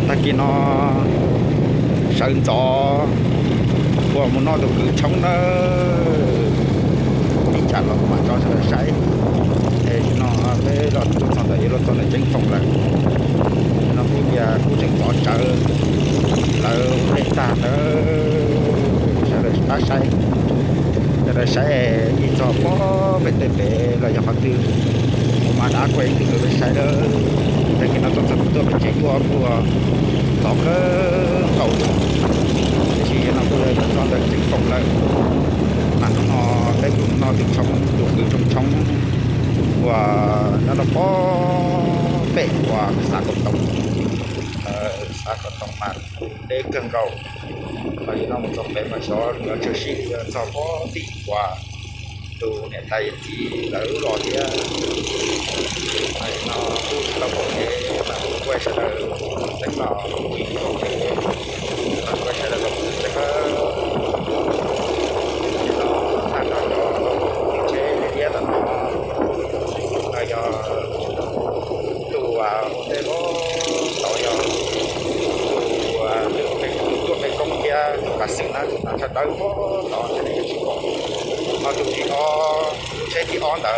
Tag kis no sawv ntxov ua mus noj tus kwv tshoob nawb. Ib tsam los mam tso sawv daws saib. Es no peb los tuaj txog ntawm yuav luag txog ntawm Ceeb Foom lawm. No kuj yog kuj tseem ntxov tsawv, lawv ua dej tag ntawd, sawv daws pab saib. Sawv daws saib ib txog pob pem tej pem los yog qhov twg, kuv mam rov qab kuaj ib tug rau peb saib lawm. Tag kis no tuaj txog kuv tuaj pem tsev yuav kuj ntxov kawg nkaus, tiam sis no kuj yog txog ntawm Ceeb Foom lawm. Mas hnub no peb kuj mus noj tus tshoob, tus kwv tshoob tshoob uas nyob rau pob pem uas xav Kaum Toom. Xav Kaum Toom mas deb kawg nkaus. Mas yog no mus txog pem mas xyov yuav tshwm sim yuav txog pob tim uas tus niam tais yawm txiv lawv lub los thiab. Mas yog no kuj tsis tau pom kev mas kuj kuaj sawv daws teeb los kuj tsis pom kev, mas kuaj sawv daws los kuj tseem no tag nrho cov tsheb liab liab tom no. Yog tus ua ntej pob tod yog tus lwm tus tuaj peb koob thiab tus pav xwm na, tus hnav tsho dawb pob tod thiab nej yeej tsis pom. Ho tus thib ob, lub tsheb thib ob ntawd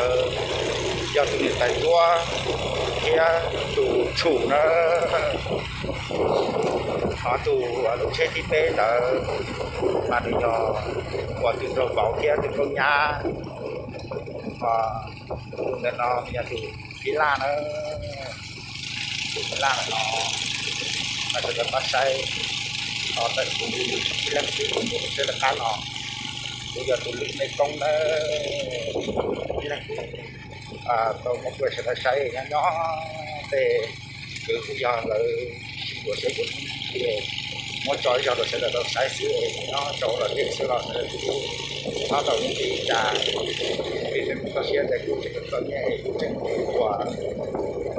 yog tus niam tais ntsuab thiab tus tshum na. Ho tus lub tsheb thib peb ntawd mas nws yog uas tus nraug vauv thiab tus nkauj nyab. Ho tus ntawm no yog tus phib laj na, tus phib laj ntawm no. Mas sawv daws pab saib, ho ntawm kuv ib leeg xwb kuv mus tsheb lawv qab no, kuv yog tus lwm mej koob na, ib leeg kuv tau muab kuaj sawv daws saib nyob nyob tej kwv kuj yog lawv sib yuav seb kuv muab tso ib zaug rau sawv daws tau saib xwb, nyob rau los dej xwb los sawv daws kuj txhob tau ib ntsis cas, vim peb mus toj siab ntawd kuj tseem txom nyem es kuj tseem ua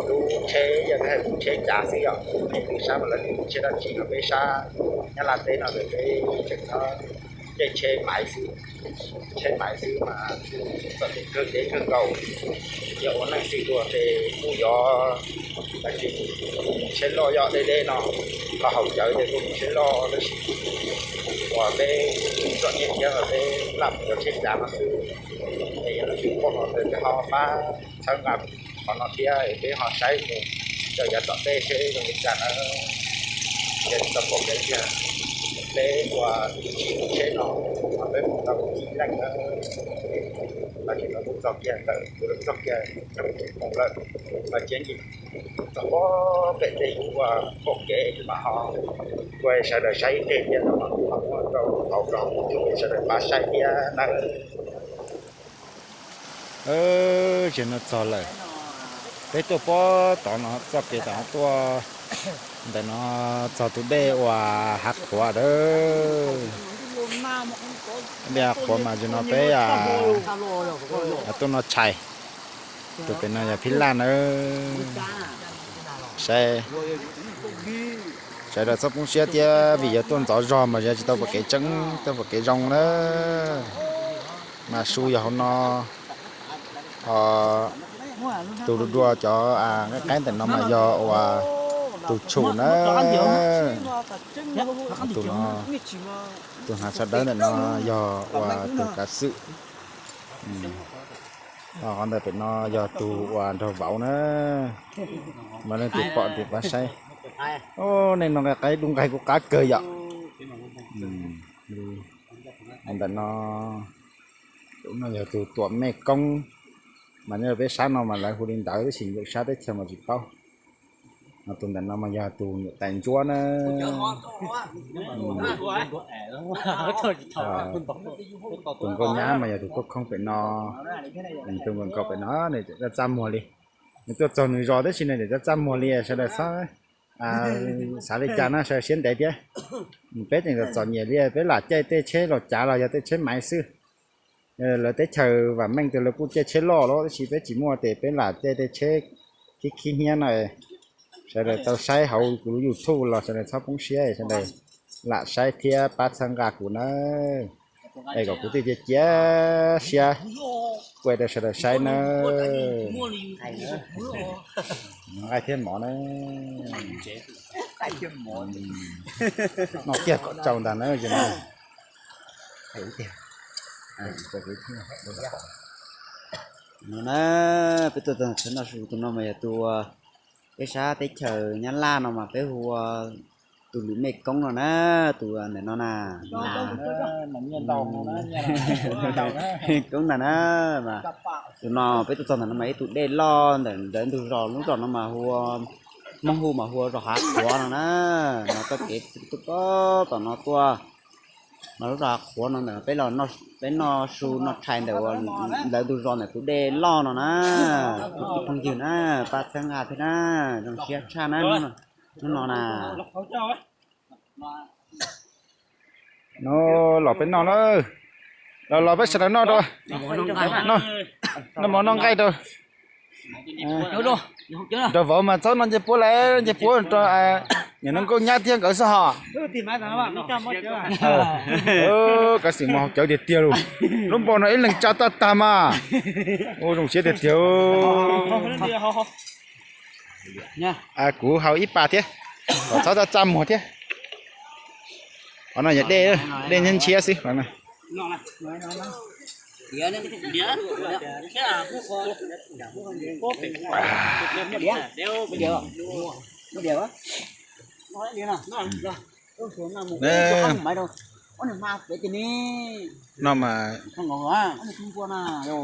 lub tsheb yog peb hais lub tsheb cav xwb yom, nej lwm sab mas lawv lub tsheb dab tsi no peb sab Nyab Laj teb no peb tseem caij tsheb maiv xwb, tsheb maiv xwb mas txom nyem kawg deb kawg nkaus. Yog ua neej xwm dua ces kuj yuav tsheb loj yog deb deb no, ho haus cawv ces kuj tsheb loj tab sis uas peb txom nyem thiab peb lam mus yuav tsheb cav no xwb. Es yog leej twg pom no ces ho pab txhawb nqa qhov no thiab peb ho saib mus rau yav tom ntej seb zoo li cas na. Ces tau pom kev tiag, peb ua ib tsheb no mas peb mus tau ib leeg na. Mas tsis tau txog kiag ntawm kuv lawv txog kiag tseem mus lawm, mas cia ncig txog pob pem tej yus ua pom kev ces mam ho ua sawv daws saib ib teg thiab no mas ho muab rau hauv rau YouTube sawv daws pab saib thiab na. Ces no txog lawm, peb tuaj pob tod no txoj kev tom no tuaj ntawm no txog tus dej uas hav qhuav dawb, dej hav qhuav mas ces no peb tuaj no tshais. Tus pem no yog phib laj nawb. Saib, sawv daws txhob poob siab thiab vim yog tuaj ntxov zog mas yog tsis tau pom kev tseeb, tau pom kev zoo na. Mas su yog hauv no, ho tus dua dua cov nqaij qaib ntawm no mas yog uas tus tshum na. Tus no, tus hnav tsho dawb ntawm no yog uas tus kav xwm. Ho qhov ntawm pem no yog tus uas nraug vauv na. Mas leej twg pom tus pab saib. Os, nej no nqaij qaib dub nqaij kuj qab kawg yom. Ntawm no, tus no yog tus tuam mej koob, mas nyob peb sab no mas lawv hu li ntawd tab sis lwm sab teb chaws mas tsis paub. Tus ntawm no mas yog tus niam tais ntsuab na. Tus nkauj nyab mas yog tus khoob khoob pem no. Tus nkauj nkaus pem no nws txaj txaj muag li. Nws tuaj txog nws zos tab sis nws txaj txaj muag li, sawv daws txhob xav li cas na, sawv daws siab ntev thiab. Peb tseem txom txom nyem li, peb lam caij tej tsheb los cav los yog tej tsheb maiv xwb. Lawv teb chaws vam meej tias lawv kuj caij tsheb loj los tab sis peb tsis muaj tes peb lam caij tej tsheb khib khib hnyiab no. Sawv daws tau saib hauv kuv lub YouTube los sawv daws txhob poob siab, sawv daws lam saib thiab pab txhawb nqa kuv nawb. Es kom kuv thiaj cia siab kuaj rau sawv daws saib nawb. Nqaij thiab mov nawb. Noj kiag kom tsau ntag na. No na, peb tuaj txog ntawm no, tus no mas yog tus peb sab teb chaws Nyab Laj no mas peb hu ua tus lwm mej koob no na, tus ntawm no na. Koob ntag na. Tus no peb tuaj txog ntawm no mas ib tug dej loj ntawm ntug zos, lub zos no mas hu ua, Hmoob hu mas hu ua zos Hav Qhuav no na. No txoj kev tuaj tom no tuaj, mas lub zos Hav Qhuav no ntawm peb los, peb noj su noj tshais ntawm ua lawv ntug zos ntawm tus dej loj no na. Tus phooj ywg na, pab txhawb nqa thiab na, zoo siab tshaj na. Hnub no na, no los peb noj lawm, los los peb sawv daws noj rau, noj mov noj nqaij rau. Rau vauv mas txhob noj ncej puab lawm, ncej puab rau niam no nkauj nyab thiab nkawd xwb hos. Kav xwm mas haus cawv tiag tiag lauj, lub npau no ib leeg tsa tag tag mas. Ua zoo siab tiag tiag. Kuv haus ib pas thiab, kom txhob txaj txaj muag thiab. Qhov no yog dej, dej ntshiab xwb. No mas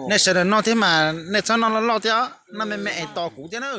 nej sawv daws noj thiab mas nej txhob noj loj loj thiab, noj me me es tos kuv thiab na.